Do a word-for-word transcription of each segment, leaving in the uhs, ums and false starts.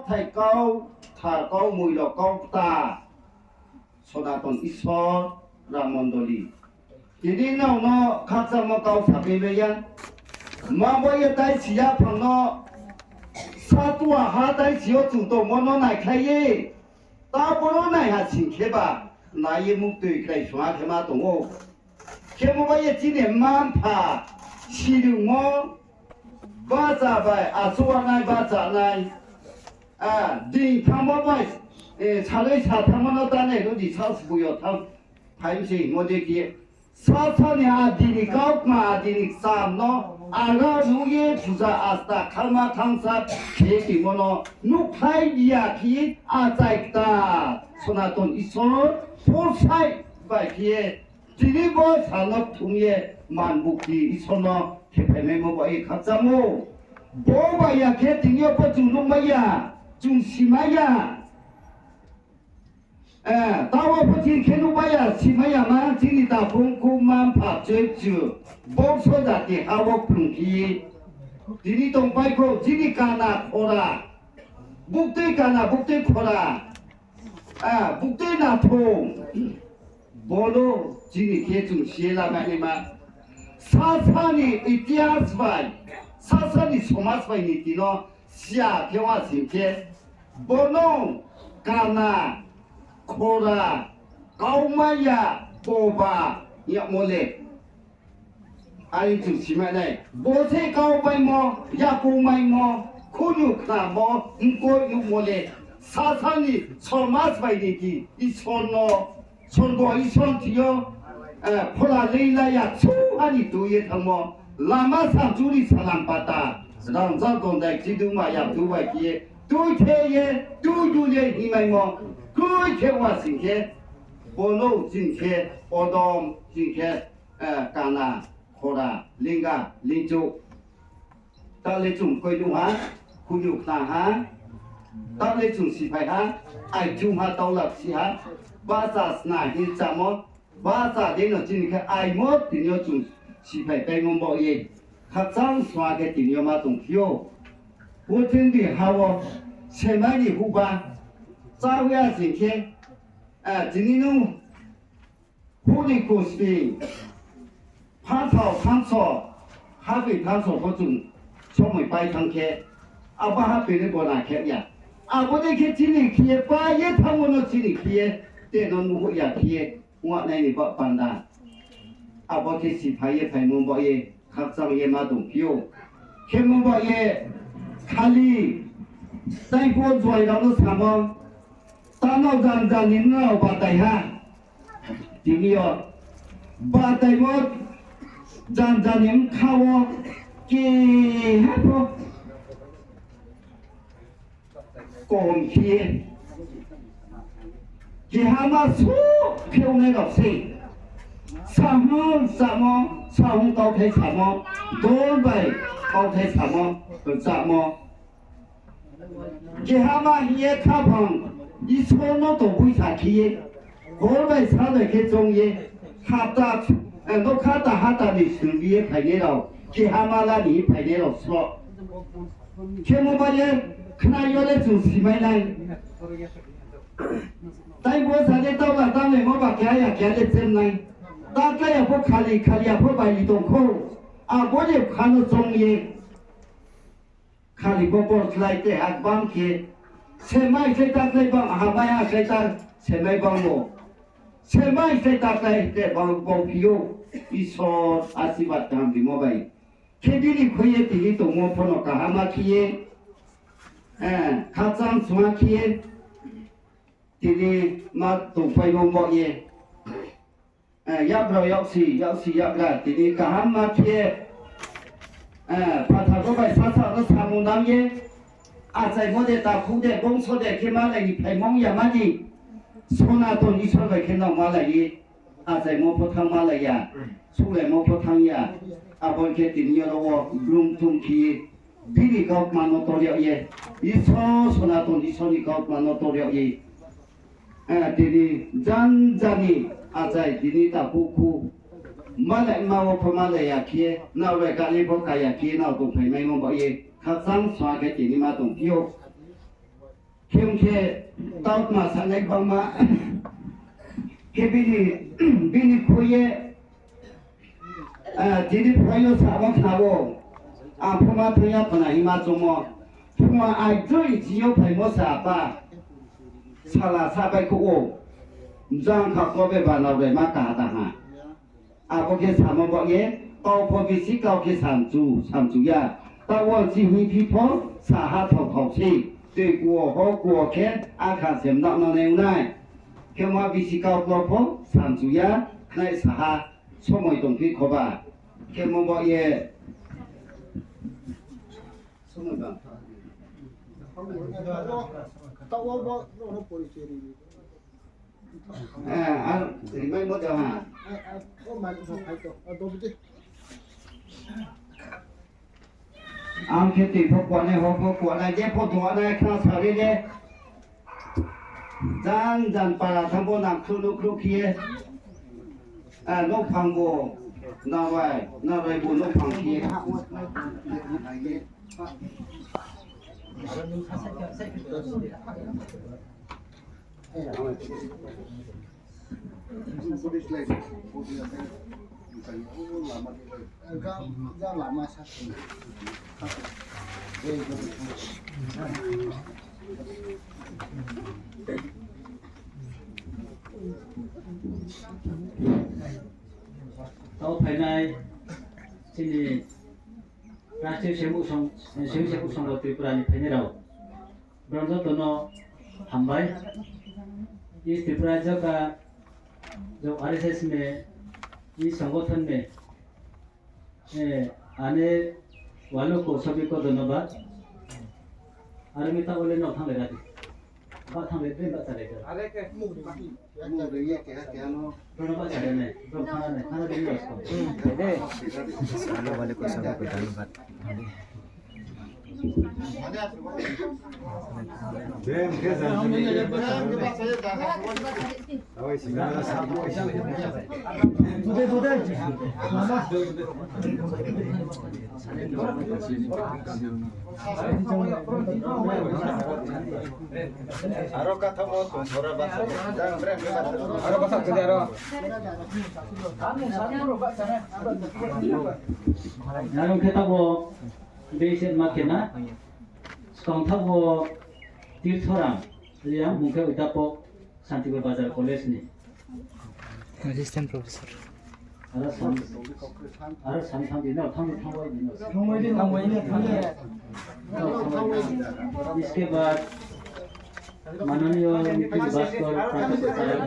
Thai kau, thar kau, moilo kau kta, Sonaton Isor, Ram Mondoli. Tini nrao no khakchangmo kau saphi mai ya. Ma bo ye taisi yaphang no, satua ha taisi yo chung tongmo no naikhlai ye. Taboro naiha sing khe ba, nai ye muktoi krai sungha khe ma tong ou. Khemo bai ye chini mma-mpha sirungmo, bacha bai achouhnai, bachanai, a, ding thangmo bai, e, salai sa thangmo no ta nai rudi sal sboi yo thang, phai mi se hingmo de khe. Sasa ni adi ni kautma, adi ni kcham no, aga nung ye puja asta khalma thanngsa khe tongmo no nuhkhlai ya khe, achai kta, Sonaton Isor, porsai bai khe, tini bo sal no kthum ye, man bukti Isor no khephaimaimo bai ye khakchang ou. Bo bai ya khe tini yo pho chung nuhmai ya, chung simai ya. Eh, taoh wo pho chini khe nuhmai ya, simai ya ma, chini takhum khu mma-mpha choi chu, bongso jati ha wo kplung khe ye. Tini tongpai kho, chini kana khora, buktui kana, buktui khora, ah, buktui nathung. Bo no chini khe chung si ye lamai naima. Sasa ni itihas bai, sasa ni somaj bai niti no siya khe wa sing khe, bo no kana, khora, kaumai ya, boba, yagmo le. Are chung simai nai. Bo se kau maimo, yakou maimo, khunu khnamo, mkoih nuhmo le, sasa ni somaj bai niti, Isor no, sorgo Isor thing yo, eh, phola leing la ya, suha ni tui ye thanngmo, lama samchuri salam pata, rangzag dondai chiduma ya tu bai khe ye, tui khe ye, tui du ye hingmaimo, kroi khe wa sing khe, bo no ching khe, odom ching khe, eh, kana, khora, linga, lingchouh. Taoh le chung koinuh ha, khunu khna ha, taoh le chung siphai ha, aichung ha, taoh la si ha, bahcha sna hing chámo, bahcha dei no chini khe aimo tini yo chung siphai paimo baoh ye, khakchang sua khe tini yo ma tongphi ou. Purthimbi ha wo semai ni huhba, chá ya sing khe, eh, tini nung Huni kusti, phanthao thanngso, haphi thanngso pho chung somoi pai thanng khe, abo haphi ni gona khe ya. Abo dei khe chini khe ye pai ye thanngmo no chini khe ye, te no nuhhoih ya khe ye, ong nai ni baoh panda. Abo khe siphai ye phaimo baoh ye, khakchang ye ma tongphi ou. Khemo baoh ye, khali, tai pho juai rao no samo, tano janja ni nrao batai ha. Tini yo, bataimo janja ni bkha wo keha pho kom khe, keha ma suh khe ongnai rao se. Sahung chámo, sahung kauthai samo, dol bai kauthai samo, chámo. Keha ma hing ye khaphang Isor no tongboisa khe ye, hor bai sal bai khe choung ye, hapta, eh, nougkha ta hata ni sung ye phainai rao, keha ma la ni phainai rao sroh. Khemo bai ye khna yo le chung simai nai. Tai bo sa de taoh la tang le mo ba keha ya keha le chem nai. Ta klái ya pho khali, khali ya pho bai ni tong kho. Abo ni bkha no choung ye. Khali bo bor slái te ha gbang khe, semai slái ta slái bang, hamai ha slái ta semai bang wo. Semai slái ta slái te bang bau phi ou, Isor asirbad kaham rimo bai. Khe bini khui ye tini tongmo pho no kaham ma khe ye, eh, khakchang sung ha khe ye, tini ma tongpai no baoh ye. Eh, yakgra yaksi, yaksi yakgra, tini kaham ma khe, eh, phathar bo bai sasa no samung nang ye, achaimo de takhu de bongso de khe malai ni phaimung ya mani, Sonaton Isor bai khe nrao malai ye, achaimo pho thanng malai ya, sunglaimo pho thanng ya, abo khe tini yo ro wo blung thung khe ye, bini kautma no tor yag ye, Isor, Sonaton Isor ni kautma no tor yag ye, eh, tini janja ni achai tini takhu khu, malai ma wo pho malai ya khe, nrao bai kali pho ka ya khe, nrao tongphai maimo baoh ye, khakchang sung ha khe tini ma tongphi ou. Khe ong khe tautma sanai bangma. Khe bini, bini khui ye, ah, tini phai yo samo khna ou. Ang phuma thoi ya khna hima choungmo. Phuma ai joi jio phaimo sa apa. Sala sa bai kho ou. Jang kha ko be ba nao bai ma kaha ta ha. Abo khe samo baoh ye, kau pho bisi kau khe samchu, samchu ya. Taoh wo chini phi pho sa ha thao thao se. Tui kuo ho kuo khe, akha se mnao no nai nai. Khe ma bisi kau klo pho samchu ya, nai sa ha, somoi tong phi khoba. Khe mo baoh ye. Somoi bang. Taoh wo bo, no, no, porichoi ri. Eh, ar rimai mo de ha. Ang khe tui pho kuanai, hor pho kuanai, je pho duanai khna sari le. Jan jan para thang bo nang khru nu khru khe ye. Ah, nouhphang bo, narai, narai bo nouhphang khe ye. Tao phainai chini Rashtriya Swayamsevak Sangh, Swayamsevak Sangh Tripura ni phainai rao. Brao joto no hambai. East Tripura Rajya ka jo R S S ne, e sangathan ne, eh, ane walo ko sabi ko dhonyabad. Aro mi ta ole no thangle rati. Ba thangle dre ba thangle dre. Are ke. Brao no ba thangle ne, brao thangle ne, thangle dre ni rao sko. Walo wale ko sabi ko dhonyabad. Aro katha mo tong thora basa. Aro basa khe aro. Aro khe tabo base ma khe na. Skang thaoh wo Tirthoram Reang, bung khe Oidapoh Santipur Bazar College ni assistant professor. Aro sam, aro sam tham di no, tham tham wai di no. Tham wai di, tham wai di, tham wai di. इसके बाद माननीय निखिल भास्कर प्रांत प्रचारक।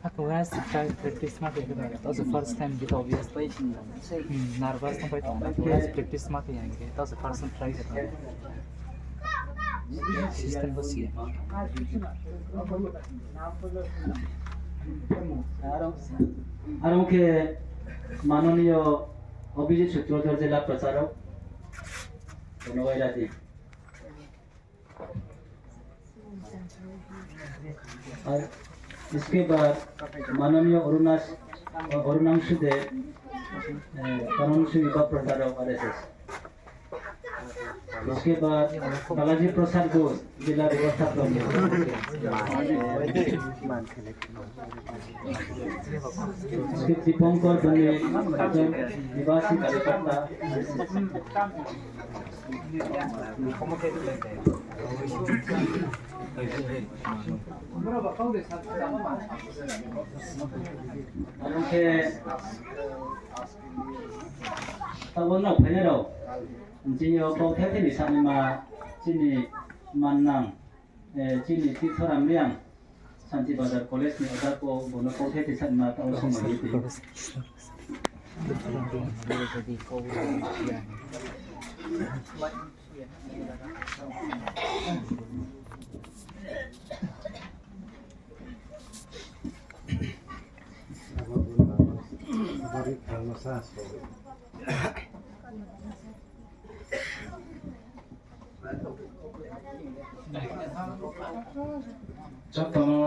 Ako guys, try practice ma khe, tao se first time di tao obvious. Hmm, nervous tong pai tong, ako guys practice ma khe yang khe, tao se first time try khe tong. System bo si. Aro khe মাননীয় অভিজিৎ সূত্রধর জেলা প্রচারক, ধন্যবাদ রাজি। और इसके बाद माननीय अरुणाश-, अरुणांशु दे, ए, करुणांशु युवा प्रचारक आरएसएस। इसके बाद बालाजी प्रसाद घोष, जिला व्यवस्थापक। इसके दीपंकर बने, निवासी कार्यकर्ता। Aro khe tabo no phainai rao, chini yo kauthai thai ni sanaima, chini mannang, eh, chini Tirthoram Reang, Santi Bazar College ni adar ko bono kauthai thai sanaima tao somoi ni tui. Joto no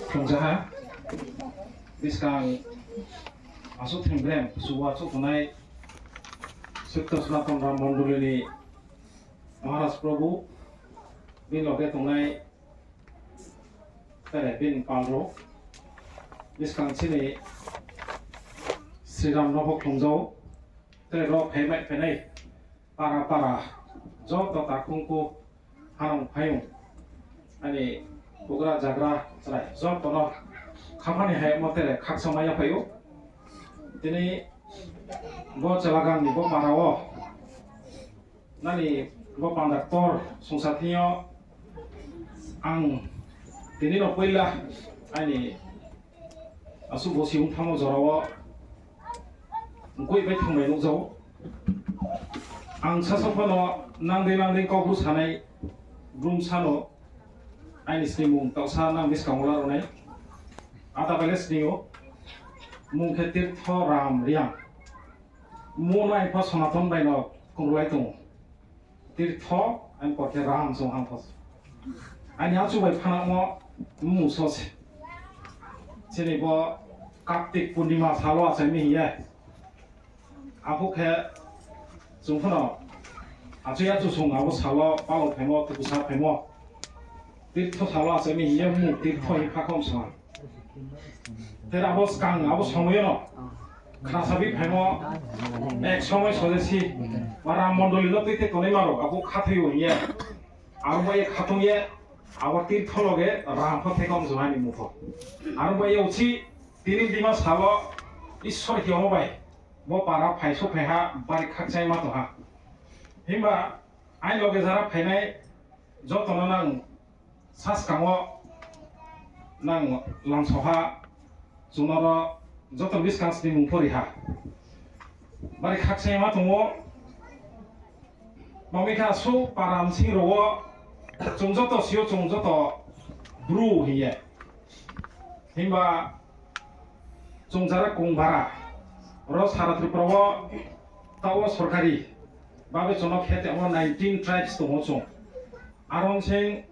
khumjaha, buskang asuh thengbrem, suwa asuh tongnai, Sutto Sanatan Dhormo Mondoli ni Maharaj Prabhu, bini loge tongnai, tere bini pal rao, buskang chini Sriram no pho khlumjao, tere ro phaimai phainai, para para, joto takhungku, hanang phaiyong, ani bugra jagra chrai, joto no khaphang ni hai mo tere khakchangmai ya phai ou. Tini bo Chelagang ni bo para wo, nani bo panda ktor songsa thing yo ang tini no poila aini asuh bosi ong thanngmo jora wo mkoih bai thanng bai nuhjao. Ang sasaoh pho no nang dei nang dei Kaubru sanai Bru bsa no aini snimung taohsa nang buskang wo la rao nai. Ada bai le sning ou, mung khe Tirtho Ram Reang. Mo no aini pho Sonaton bai no krulai tong ou. Tirtho, aini por khe Ram song hang pho. Aini achu bai phanamo mmung so se. Chini bo Kartik Purnima sal wo achai mi hing ye. Aphuh khe chung pho no achai achu song abo sal wo palo phaimo, tukusa phaimo. Tirtho sal wo achai mi hing ye mmung Tirtho hing pha khom sa. Tera abo skang abo somoi yo no khnasabi phaimo, ek somoi sojesi, ba Ram mondoli no tuithe tongnaima rao abo khathoi ou hing ye. Aro bai ye khatung ye, abo Tirtho loge Ram pho thekam joma ni mung pho. Aro bai ye uchih tini Dimasa wo Isor hiyamo bai bo para phai souhphai ha, bari khakchangma tong ha. Himba aini loge jara phainai joto no nang saskang wo nang lamsao ha, chung no ro joto ni buskang snimung pho ri ha. Bari khakchangma tong ou. Mami khe asuh para bsing rao wo chung joto si ou, chung joto Bru hing ye. Himba chung jara kong bara, ro sara Tripura wo taoh wo sorkari babe chung no khe tongmo nineteen tribes tong ou chung. Aro bsing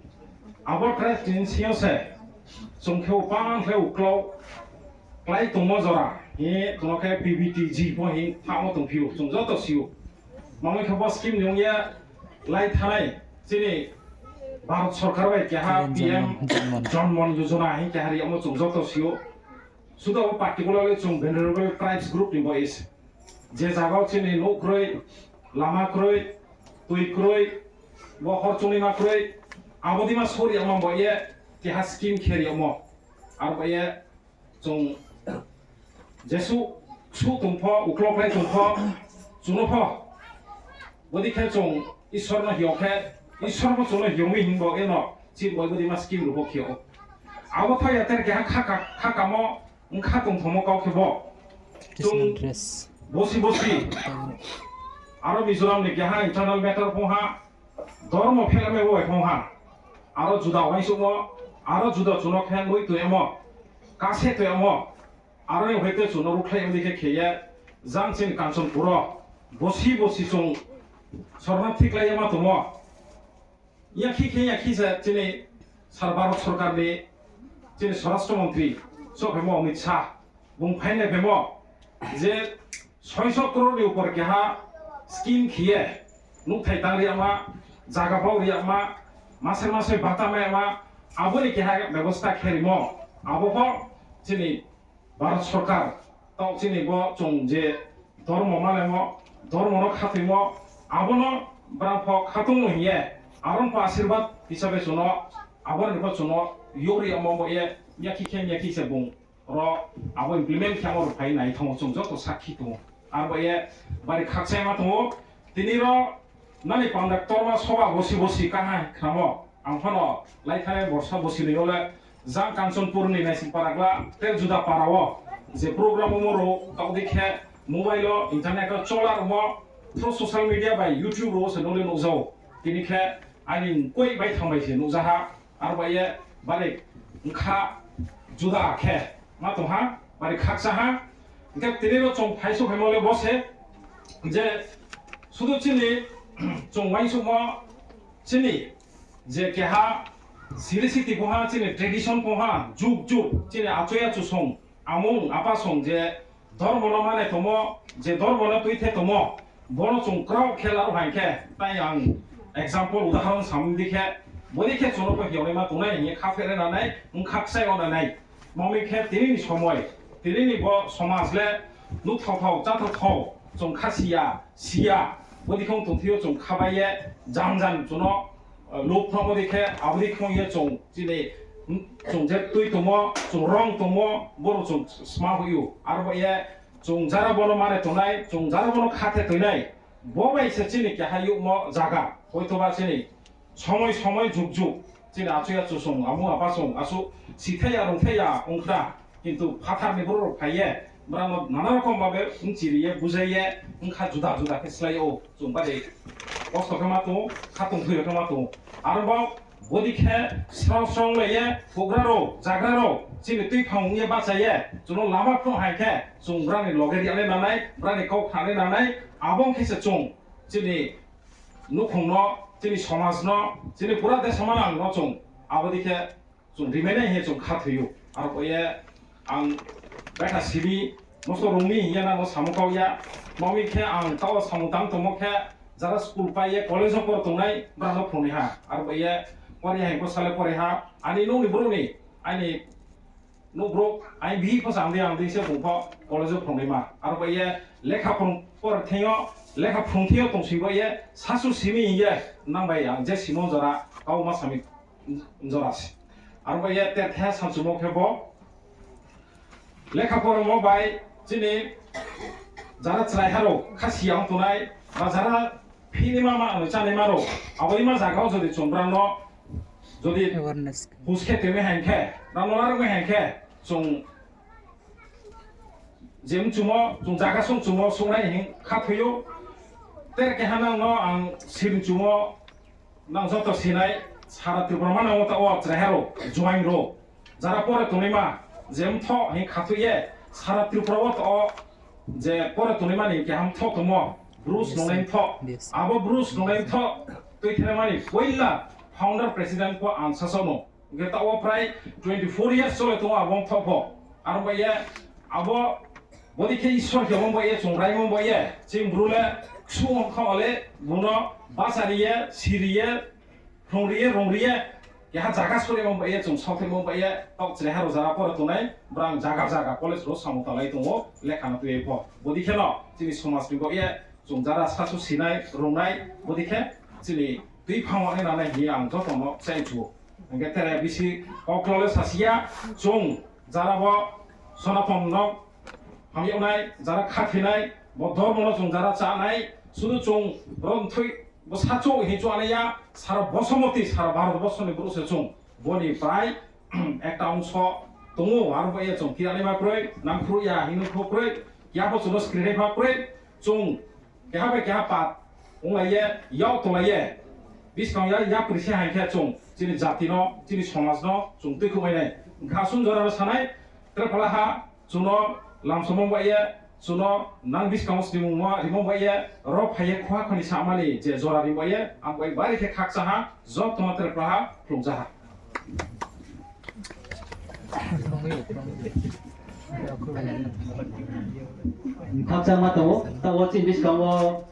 abo tribes ni bsing yo se chung khe upang khe uklau klái tongmo jora hing ye chung no khe P V T G pho hing thanngmo tongphi ou, chung joto si ou. Mami khe bo scheme ni ong ye lai thanai chini Bharat sorkar bai keha P M Jan Dhan Yojana hing keha ri yagmo chung joto si ou. Suda bo particularly chung vulnerable tribes group ni bo is. Je zaga wo chini nouh kroi, lama kroi, tui kroi, bo hor chungnaima kroi, abo deima sori yagmo bo ye keha scheme khe ri yagmo. Aro bo ye chung jesuh suh tong pho, uklau klái tong pho, chung no pho bodei khe chung Isor no hing yo khe, Isor pho chung no hing yo mi hing bo ye no chini bo bodei ma scheme rao pho khe ou. Abo tha ya ter keha khaka, khakamo, bkha tongthomo kau khe bo. Chung bosi bosi, aro Mizoram ni keha internal matter phong ha, dormo phelamai bo bai phong ha, aro juda uaingsouhmo, aro juda chung no khe noi tong yamo, kase tong yamo, aro ni hoite chung no ruhkhlai yamo dei khe khe ye, jang chini Kanchanpur wo bosi bosi chung sornarthi klái ye ma tongmo. Yakhi khe yakhi se chini sar Bharat sorkar ni chini Swarashtra Montri souhphaimo Amit Shah, bung phainai phaimo je soiso crore ni upor keha scheme khe ye, nouhthai tang ri yama, zaga bau ri yama, mase mase bata mai yama, abo ni keha bebosta khe rimo, abo pho chini Bharat sorkar, taoh chini bo chung je dormo malaimo, dormo no khathoimo, abo no brang pho khatungmo hing ye, aro pho asirbad hisabe chung no, abo ni pho chung no yori yamo bo ye, yakhi khe yakhi se bung ro abo implement khe amo rao phai nai thanng ou, chung joto sakhi tong ou. Aro bo ye bari khakchangma tong ou. Tini ro nani panda ktorma soba bosi bosi kaha khnamo, ang phano laithane borsa bosi noi yo le jang Kanchanpur ni naising para kla, tei juda para wo je program omo rao taoh dei khe mobile wo, internet wo chola rao mo, through social media bai YouTube rao wo se nung le nuhjao. Tini khe aini mkoih bai thang bai se nuhja ha. Aro bai ye bari bkha juda khe ma tong ha, bari khakchang ha. Hing khe tini ro chung phai souhphaimo le bo se je sudu chini chung uaingsouhmo chini je keha siri siti phong ha, chini tradition phong ha, jug jug chini achoi achu song, amung apa song je dormo no mane tongmo, je dormo no tuithe tongmo, bo no chung kraoh khe la ruh haing khe, tai ang example, udahoron samung di khe, bodei khe chung no pho hiao naima tongnai hing ye kha pherena nai, bkha kchai ong nai. Mami khe tini ni somoi, tini ni bo somaj le nuhthao thao, cháthao thao, chung kha si ya, si ya, bodei khe ong tongthai yo chung kha bai ye, jan jan chung no, eh, lop phnuhmo di khe, abo dei khe ong ye chung chini, chung je tui tongmo, chung rong tongmo, boro chung sma hoih ou. Aro bai ye, chung jara bo no mane tongnai, chung jara bo no kha the toinai, bo bai se chini keha youhmo zaga, hoitoba chini somoi somoi jug jug, chini achu achu song, amu apa song, asuh sithai ya, rungthai ya ong khna. Kintu phathar ni brouh rao phai ye, brao no nana rokom babe bchiri ye, bujai ye, bkha juda juda khe slái ou, chung bari kosto khe ma tong ou, khatong thoi khe ma tong ou. Aro bo, bodei khe srao srao lai ye, houhgra rao, zagra rao, chini tuiphang ong ye bahcha ye, chung no lama phnuh hai khe, chung brao ni loge ri nai nanai, brao ni kau khna nai nanai, abo ong khe se chung, chini nouhkhong no, chini somaj no, chini pura desa manang no chung, abo dei khe chung rimai nai hing ye chung khathoi ou. Aro bai ye ang betha simi, moso rung mi hing ye nang no samung kau ya. Mami khe ang taoh wo samung tang tongmo khe, jara school pai ye college wo por tongnai, brao no phrungnai ha. Aro bai ye pore hai bo sale pore ha, aini nouh ni brouh ni, aini nouh brouh, aini bihih pho sa ang dei ang dei se bung pho college wo phrungnaima. Aro bai ye lekha phrung por thing yo, lekha phrung thing yo tongsing bai ye, sasu simi hing ye, nang bai ang je simo jora, kau ma sami jora se. Aro bai ye terthe samchumo khe bo, lekha poromo bai chini jara chraiha rao, kha si ya ong tongnai, ba jara phinaima ma, ano chánaima rao, abo dei ma zaga wo jodi chung brao no, jodi hus khe tongmi hai khe, brao no laruhmai hai khe, chung je mchumo, chung zaga song chumo, sungnai hing khathoi ou. Ter keha nang no ang siring chumo, nang joto sinai, sara Tripura manang wo taoh wo chraiha rao, joaing rao, jara pore tongnaima, je mthoh hing khathoi ye, sara Tripura wo taoh wo, je pore tongnaima ni keha mthoh tongmo, Bru snungnai mthoh. Abo Bru snungnai mthoh tuithanaima ni poila founder president pho ang sasaoh no. Hing khe taoh wo prai twenty four years chole tong ou abo mthoh pho. Aro bai ye abo bodei khe Isor khe ong bai ye, chung raimo bai ye, chini Bru le ksu ong kha le, bung no bahcha ri ye, siri ye, phrung ri ye, rung ri ye, keha zaga sorimo bai ye, chung saohthaimo bai ye, taoh chraiha rao jara pore tongnai, brao zaga zaga college rao samung tanglai tong ou, lekha no tui ye pho. Bodei khe no chini somaj ni bai ye, chung jara sasu sinai, rungnai, bodei khe chini tuiphang wo nai nanai hing ye ang joto no chaih chu ou. Hing khe tere bisi kauklau le sasi ya, chung jara bo Sonaton no hamyag nai, jara khathoinai, bo dormo no chung jara chá nai, sudu chung ron thoi bo sachouh hing chua nai ya, sara Bosomoti, sara Bharot borso ni brouh se chung. Bo ni prai ekta ongso tong ou, aro bai ye chung kiranaima kroi, nangkhruh ya hing nangkhruh kroi, keha pho chung no skrihai pha kroi, chung keha bai keha pat onglai ye, yak tonglai ye, buskang ya yapri se hai khe chung chini jati no, chini somaj no chung tuikhouhmai nai. Hing khe asuh jora no sanai, tre phala ha, chung no lamsamo bai ye, chung no nang buskang wo snimungma rimo bai ye, ro phai ye khoha khoni samani je jora ri bai ye, ang bai bari khe khakchang ha, joto no tre phala ha, khlumcha ha. Khakchangma tong ou, taoh wo chini buskang wo,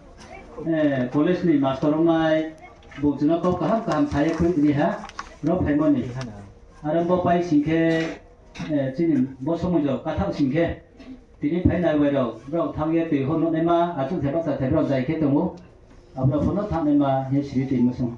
eh, college ni master ong nai, bung chung no kau kaham kaham sa ye khui ri ha, ro phaimo ni. Aro bo pai sing khe, eh, chini bo somoi jo kathaoh sing khe, tini phainai bai rao, brao thanng ye tui ho nuhnaima, achouhthai bahchathai brao zai khe tong ou, abrao pho no thanngnaima hing ye siri tongmo song.